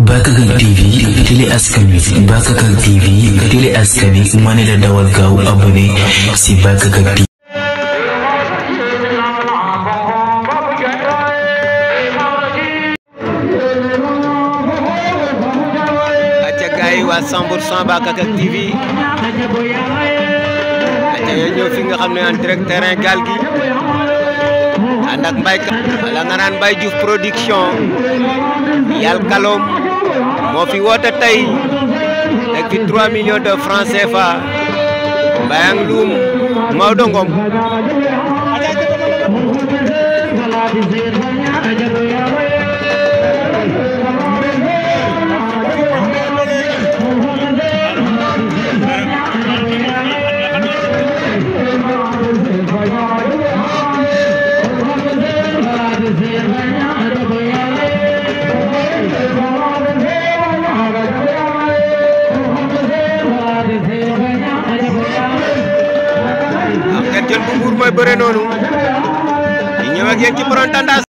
Bakakak TV télé askan wi Bakakak TV télé askan wi ma ne la dawal gaaw abonné si Bakakak TV. acca gaay waa 100% Bakakak TV acca yéen ñëw fi nga xam ne en direct terrain Gaal Gui ànd ak Mbaye wala nga naan Mbaye Diouf production yàlla kalom moo fi woote tey teg fi 3 millions de francs CFA Mbaye ak Loum Maodo Ngom Jën bu Mbour mooy bëre noonu ñu ñëw ak yéen ci Borom Tendance